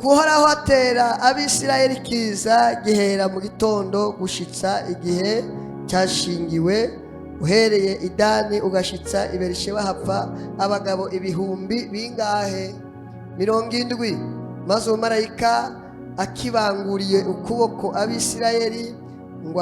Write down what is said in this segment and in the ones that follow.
Nuko Uhoraho atera Abisirayeli kiza gihera mu gitondo gushitsa igihe cyashingiwe, uhereye i Dani ugashitsa i Berisheba, hapfa abagabo ibihumbi bingahe? 70. Maze umumarayika akibanguriye ukuboko Abisirayeli ngo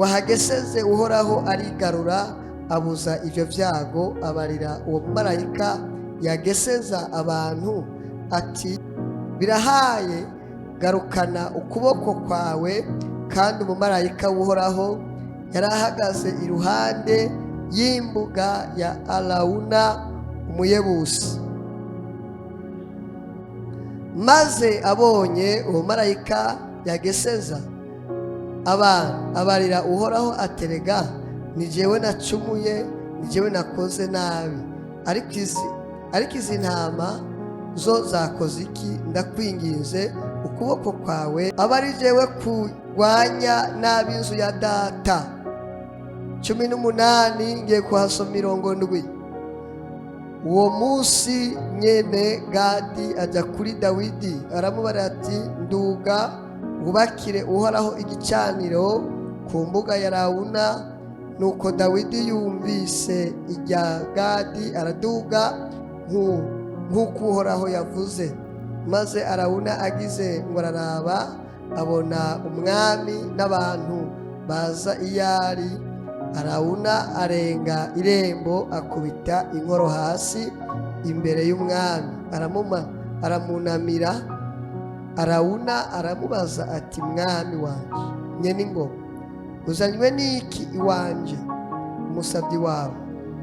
ahageseze, Uhoraho arigarura, abuza ibyo byago. Abarira uwo mumarayika yageseza abantu ati: "Birahaye, garukana ukuboko kwawe." Kandi umumarayika w'Uhoraho yari ahagaze iruhande y'imbuga ya Arawuna Umuyebusi. Maze abonye uwo marayika yageseza abantu, abarira Uhoraho aterega: "Ni jyewe nacumuye, ni jyewe nakoze nabi, ariko izi ntama zo zakoze iki? Ndakwinginze, ukuboko kwawe aba ari jyewe kurwanya n'ab'inzu ya data." 18, ngiye kuhasoma 70. Uwo munsi nyene Gadi ajya kuri Dawidi, aramubara ati: "Nduga wubakire Uhoraho igicaniro ku mbuga ya Rawuna." Nuko Dawidi yumvise irya Gadi, araduga nk'uko Uhoraho yavuze. Maze Arawuna agize ngo araraba, abona umwami n'abantu baza iyo ari. Arawuna arenga irembo, akubita inkoro hasi imbere y'umwami, aramunamira. Arawuna aramubaza ati: "Mwami wanje nyene ingoma, uzanywe n'iki iwanje, umusabyi wawe?"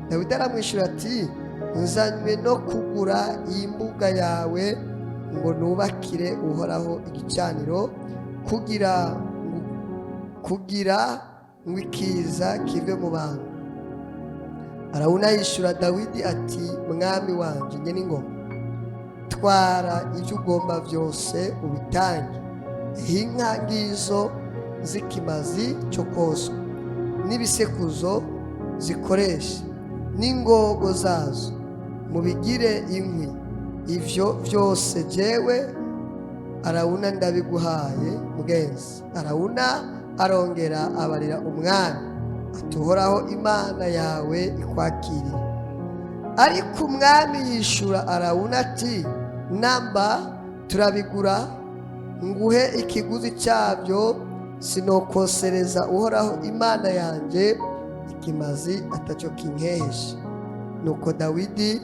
Dawidi aramwishyura ati: "Nzanywe no kugura iyi mbuga yawe ngo nubakire Uhoraho igicaniro, kugira ngo ikiza kive mu bantu." Arawuna yishyura Dawidi ati: "Mwami wanje nyene ingoma, twara ibyo ugomba byose ubitange. Inka ngizo z'ikimazi cyo koswa, n'ibisekuzo zikoresha, n'ingogo zazo, mubigire inkwi. Ivyo byose jewe Arawuna ndabiguhaye, mugenzi." Arawuna arongera abarira umwami ati: "Uhoraho Imana yawe ikwakirire." Ariko umwami yishura Arawuna ati: "Namba turabigura nguhe ikiguzi cyabyo, sinokosereza Uhoraho Imana yanjye ikimazi atacyo kinkehesha." Nuko Dawidi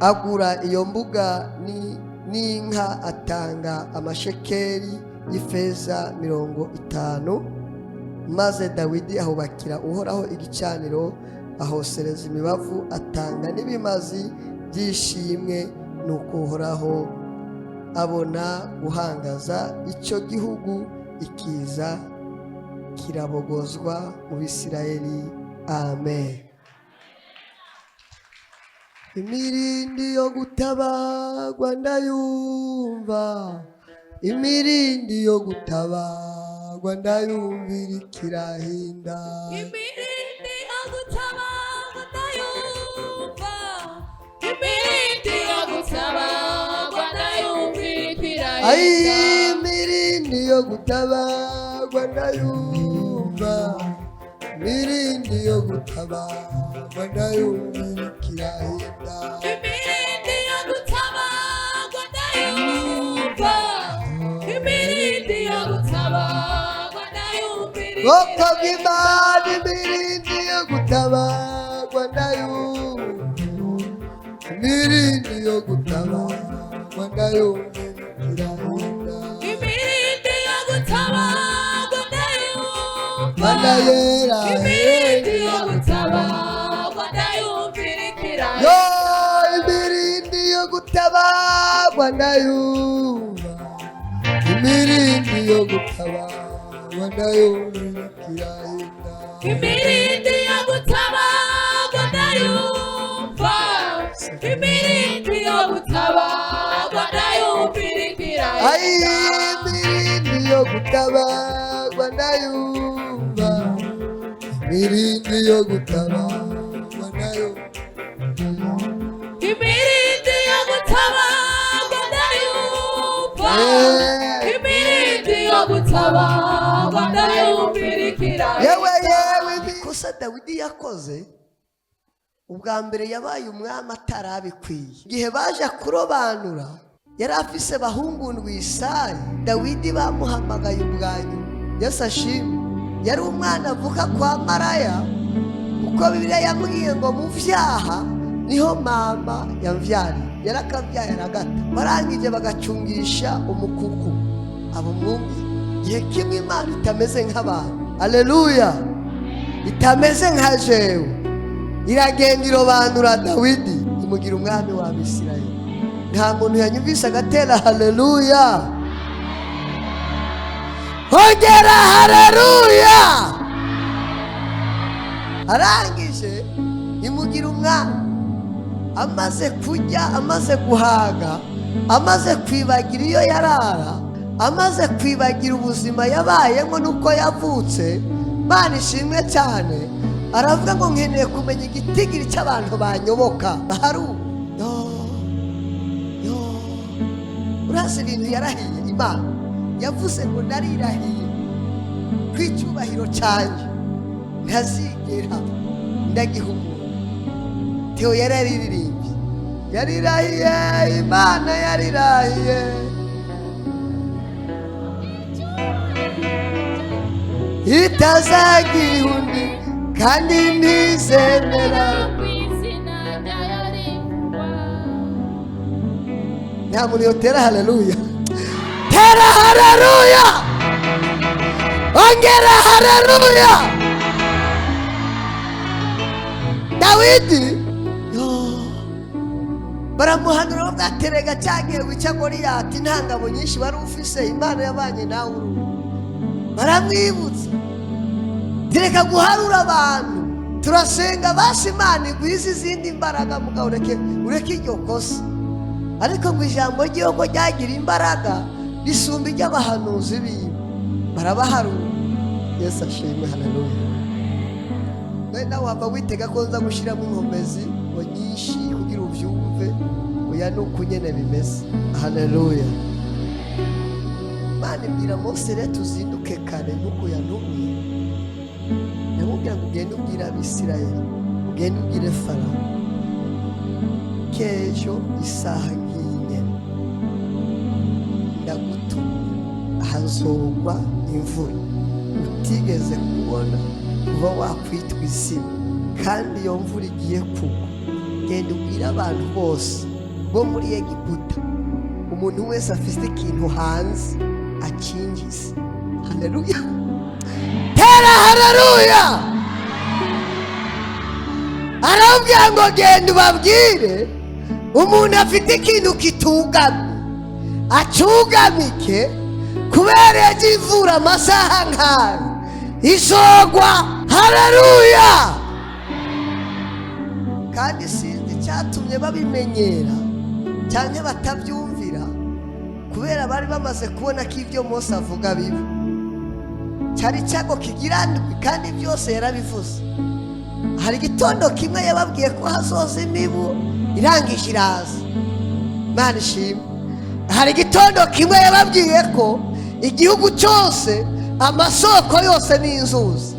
agura iyo mbuga n'inka, atanga amashekeri y'ifeza 50. Maze Dawidi ahubakira Uhoraho igicaniro, ahosereza imibavu, atanga n'ibimazi by'ishimwe. Nuko Uhoraho abona guhangaza icyo gihugu, ikiza kirabogozwa mu Bisirayeli. Amen. Imirindi yo gutabagwa ndayumva, imirindi yo gutabagwa ndayumvira ikirahinda. Imirindi yo gutabarwa ndayumva, imirindi yo gutabarwa ndayumvira. Ai, imirindi yo gutabagwa ndayumva, imirindi yo gutabagwa ndayumvira ikirahinda. Imirindi yo gutabarwa ndayumva, imirindi yo gutabarwa ndayumvira. Bwoko bw'Imana, imirindi yo gutabagwa ndayumva, imirindi yo gutabagwa ndayumvira ikirahinda. Imirindi yo gutabarwa ndayumva. Mana yera. Imirindi yo gutabarwa ndayumvira ikirahinda. Yo, imirindi yo gutabagwa ndayumva, imirindi yo gutabagwa ndayumvira ikirahinda. Imirindi yo gutabarwa ndayumva, imirindi yo gutabarwa ndayumvira ikirahinda. Ai, imirindi yo gutabagwa ndayumva, imirindi yo gutabagwa ndayumva. Imirindi yo gutabarwa. Imirindi yo gutabarwa ndayumvirikira. Yewe yewe, ikosa Dawidi yakoze ubwa mbere, yabaye umwami atarabikwiye. Igihe baje kurobanura, yari afise bahungu ndwi. Isayi Dawidi bamuhamagaye ubwa nyuma. Yesu ashimwe. Yari umwana avuka kwa maraya, kuko Bibiliya yambwiye ngo mu vyaha niho mama yamvyariye. Yarakabyaye aragata, barangije bagacungisha umukuku abo umwungere. Igihe kimwe Imana itameze nk'abantu, aleluya, itameze nka jewe, iragenda irobanura Dawidi, imugira umwami wa Bisirayeli. Nta muntu yanyumvise agatera haleluya. Ongera haleluya. Arangije imugira umwami, amaze kurya, amaze guhaga, amaze kwibagira iyo yarara, amaze kwibagira ubuzima yabayemo n'uko yavutse. Mana ishimwe cyane. Aravuga ngo nkeneye kumenya igitigiri cy'abantu banyoboka hari ubu. Yo yo, urazi ibintu yarahiye Imana? Yavuze ngo narirahiye ko icyubahiro cyanjye ntazigera ndagiha umuntu. Theo yararirimbye, yarirahiye Imana, yarirahiye itazagiha undi kandi ntizemera. Nta muntu yotera haleluya? Tera haleluya, ongera haleluya. Dawidi yo, baramuhanura bavuga, cyagiye wica Goliyati, nta ngabo nyinshi wari ufise, Imana yabanye nawe. Uru baramwibutsa, tereka guharura abantu, turasenga basi Imana igwize izindi mbaraga, mugabo ureke, ureke iryo kosa. Ariko ngo ijambo ry'uko ryagira imbaraga risumba iry'abahanuzi biwe, barabaharura. Yesu ashimwe, haleluya. We nawe waba witega ko nza gushyiramo inkomezi ngo nyinshi kugira ubyumve? Oya, ni uko nyene bimeze. Haleluya. Imana ibwira Mose rero, tuzinduke kare nk'uko yantumye, ndamubwira ngo ugende ubwire Abisirayeli, ugende ubwire Farawo k'ejo isaha nk'iyi nyene ndagutumye, hazogwa imvura utigeze kubona kuba wakwitwa izina. Kandi iyo mvura igiye kugwa, genda ubwire abantu bose bo muri Egiputa, umuntu wese afite ikintu hanze akingize. Haleluya, tera haleluya. Arabwira ngo genda ubabwire, umuntu afite ikintu kitugamye acugamike, kubera ejo imvura amasaha nk'ayo izogwa. Haleluya. Kandi sinzi icyatumye babimenyera cyangwa batabyumvira, kubera bari bamaze kubona ko ibyo Mose avuga biba. Cyari icyago kigira ndwi, kandi byose yarabivuze. Hari igitondo kimwe yababwiye ko hazoza imibu, irangije iraza. Imana ishimwe. Hari igitondo kimwe yababwiye ko igihugu cyose, amasoko yose n'inzuzi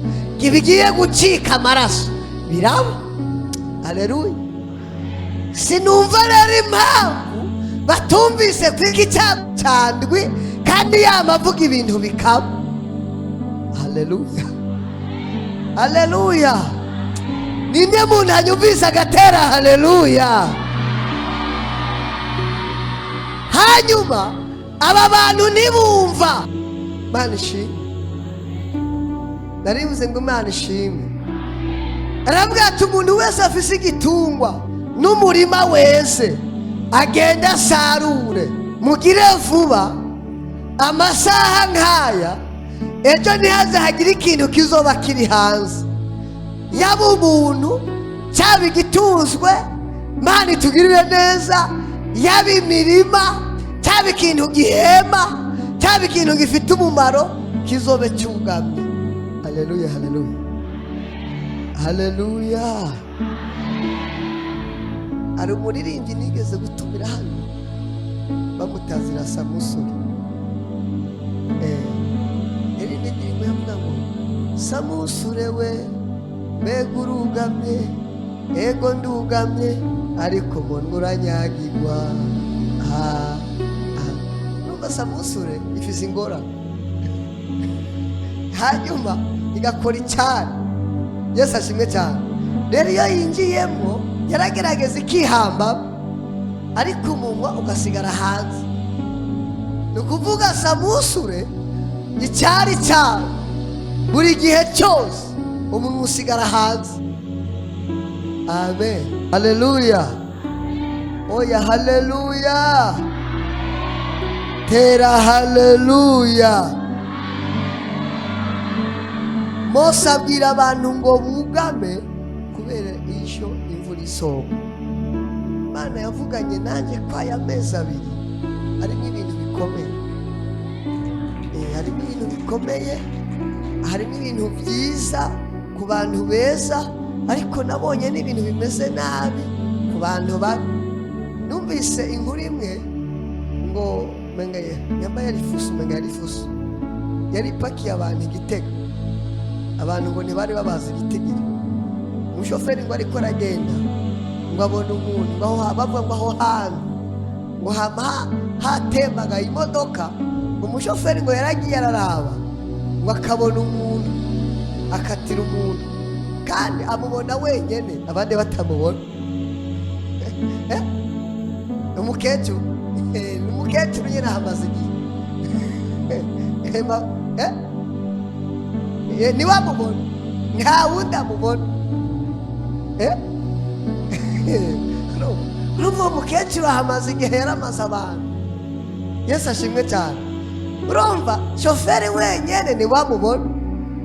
bigiye gucika amaraso, biraba. Haleluya. Sinumva rero impamvu batumvise kwiga icyago cya ndwi, kandi yama avuga ibintu bikaba. Haleluya, haleluya. Ninde muntu anyumvise agatera haleluya? Hanyuma aba bantu ntibumva. Imana ishimwe. Naribuze ngo Imana ishimwe. Aravuga ati umuntu wese afise igitungwa n'umurima wese agenda asarure, mugire vuba, amasaha nk'aya ejo ntihaze hagire ikintu kizoba kiri hanze, yaba umuntu cyaba igitunzwe. Imana itugirire neza. Yaba imirima, cyaba ikintu gihema, cyaba ikintu gifite umumaro, kizobe cyugamye. Haleluya, haleluya, haleluya. Hari umuririmbyi nigeze gutumira hano bamutazira Samusoni. Samusure we, mbega urugamye? Ego ndugamye, ariko mbona uranyagirwa. Ah, ah. Numva samusure ifise ingorane, hanyuma igakora icyari. Yesu ashimwe cyane. Rero iyo yinjiyemo yaragerageza ikihamba, ariko umunwa ugasigara hanze. Ni ukuvuga samusure icyari cyayo buri gihe cyose umunwa usigara hanze. Amen, haleluya. Oya, haleluya, tera haleluya. Mose abwira abantu ngo bugame kubera isho imvura isoko. Imana yavuganye nanjye ko aya mezi 2 harimo ibintu bikomeye. Harimo ibintu bikomeye, harimo ibintu byiza ku bantu beza, ariko nabonye n'ibintu bimeze nabi ku bantu babi. Numvise inkuru imwe ngo menga nyamba yari fuso, menga yari fuso yari ipakiye abantu igitego. Abantu ngo ntibari babazi igitigiri. Umushoferi ngo ariko aragenda, ngo abona umuntu, ngo aho bavuga ngo aho hantu ngo hama hatembaga imodoka. Umushoferi ngo yaragiye araraba, ngo akabona umuntu akatira umuntu, kandi amubona wenyine abandi batamubona. Umukecuru, ni umukecuru nyine, ahamaze igihe. Niwe amubona, nta wundi amubona. Urumva uwo mukecuru ahamaze igihe, yaramaze abantu. Yesu ashimwe cyane. Urumva shoferi wenyine niwe amubona,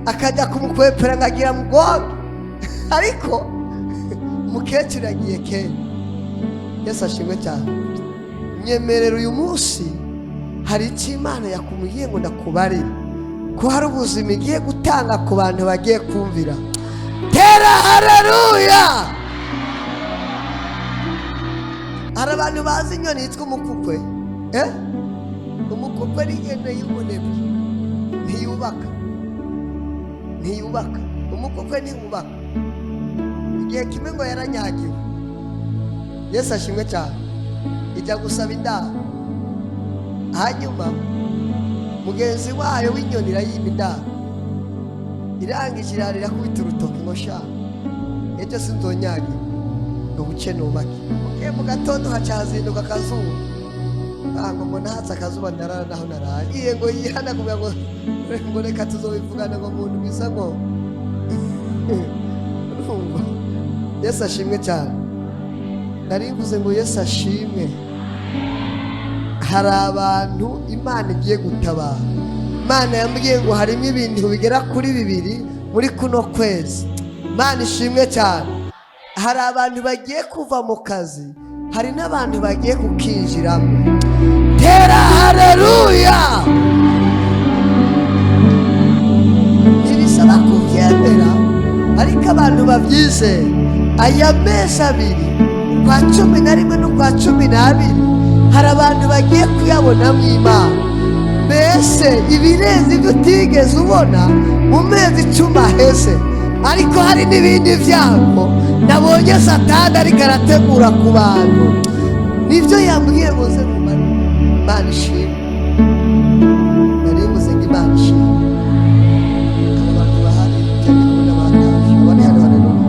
akajya kumukwepera ngo agira mugonge, ariko umukecuru yagiye kera. Yesu ashimwe cyane. Nyemerera uyu munsi hari icyo Imana yakumubwiye ngo ndakubarire, ko hari ubuzima igiye gutanga ku bantu bagiye kumvira. Tera haleluya. Hari abantu bazi inyoni yitwa umukukwe. Umukukwe ni inyoni y'umunebwe, ntiyubaka, ntiyubaka. Umukukwe ntiyubaka. Igihe kimwe ngo yaranyagiwe. Yesu ashimwe cyane. Ijya gusaba indaro, hanyuma mugenzi wayo w'inyoni irayima indaro. Irangije irarira, irakubita urutoki ngo sha, ejo sinzonyagiwe ngo buce nubake. Mugiye mu gatondo haca hazinduka akazuba. Ngo mbona hatse akazuba, ndarara naho naraye. Ngiye ngo yihana kugira ngo reka tuzobivugana, ngo muntu bisa ngo urumva. Yesu ashimwe cyane. Nari mvuze ngo Yesu ashimwe. Hari abantu Imana igiye gutabara. Imana yambwiye ngo harimo ibintu bigera kuri 2 muri kuno kwezi. Imana ishimwe cyane. Hari abantu bagiye kuva mu kazi, hari n'abantu bagiye kukinjiramo. Tera haleluya. Ntibisaba kubyemera, ariko abantu babyizeye. Aya mezi 2, ukwa 11 n'ukwa 12, hari abantu bagiye kuyabonamo Imana. Mbese ibirenze ibyo utigeze ubona mu mezi 10 aheze. Ariko hari n'ibindi byago nabonye Satani ariko arategura ku bantu. Nibyo yambwiye ngo nze mumare. Imana ishimwe. Nari mvuze ngo Imana ishimwe. Aba bantu bahari cyane kubona bataje, abari hano, haleluya.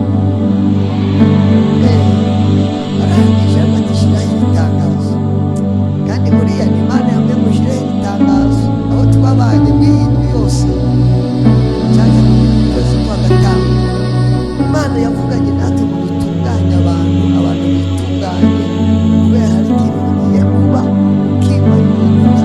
Arangije ati shyiraho iri tangazo. Kandi buriya ni Imana yambwiye ngo ushyireho iri tangazo. Aho twabanye muri iyi ndwi yose, cyane mu kwezi kwa 5, Imana yavuganye natwe ngo dutunganye abantu, abantu bitunganye, kubera hari ikintu bigiye kuba ukimanyura.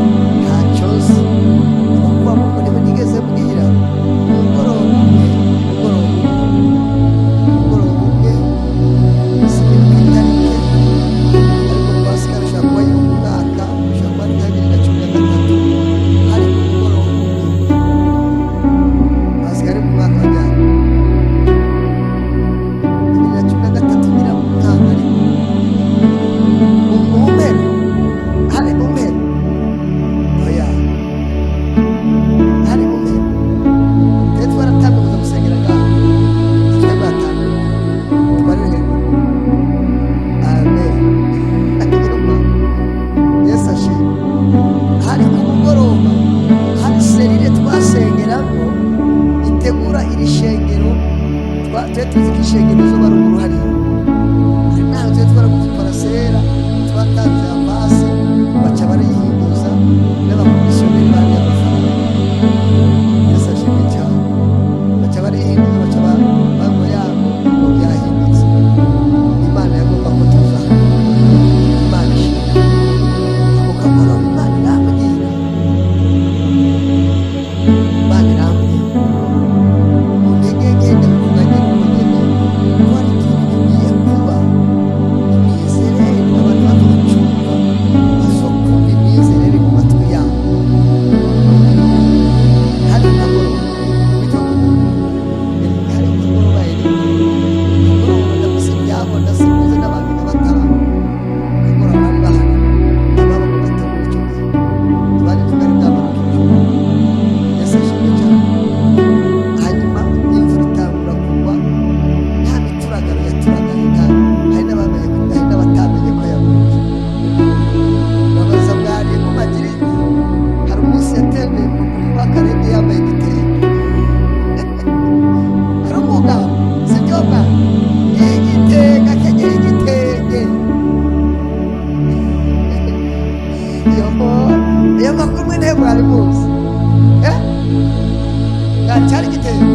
Twe tuzi ko ishengero izoba ruguru hariya. Hari n'ahantu twe twaraguze parcelle, twatanze avance, baca barihinduza n'abakomisiyoneri bariye amafaranga. Yesu ashimwe cyane. Baca barihinduza, baca bango yabo ngo byahindutse. Imana yagomba ko tuza hano. Imana ishimwe. Ako kagoroba Imana irambwira, Imana irambwira mu ntege nke, ndabivuga nyine uko nyine, ko hari ikintu kigiye kuba imyizerere, abantu bazocyumva, bazokumva imyizerere mu matwi yabo. Hari kagoroba witwa hari kagoroba Eric, kagoroba ndafise ibyabona, simuze n'abantu nka batanu. Kagoroba bari bahari, ababo mu bato muri icyo gihe, abandi ntibari bwamanuke ijuru. Yesu ashimwe cyane. Hanyuma imvura itangura kugwa, nta mituragaro yaturagaye, nta hari n'abamenye ko, hari n'abatamenye ko yaguye. Babaza mwari mu magiriki. Hari umunsi yatembeye mu murima w'akarenge yambaye igitenge. Hari umugabo, sibyo mwa igitenge, akenyeye igitenge. Iyo makuru mwe ntayo mwari muzi, eh? Cyari igitenge.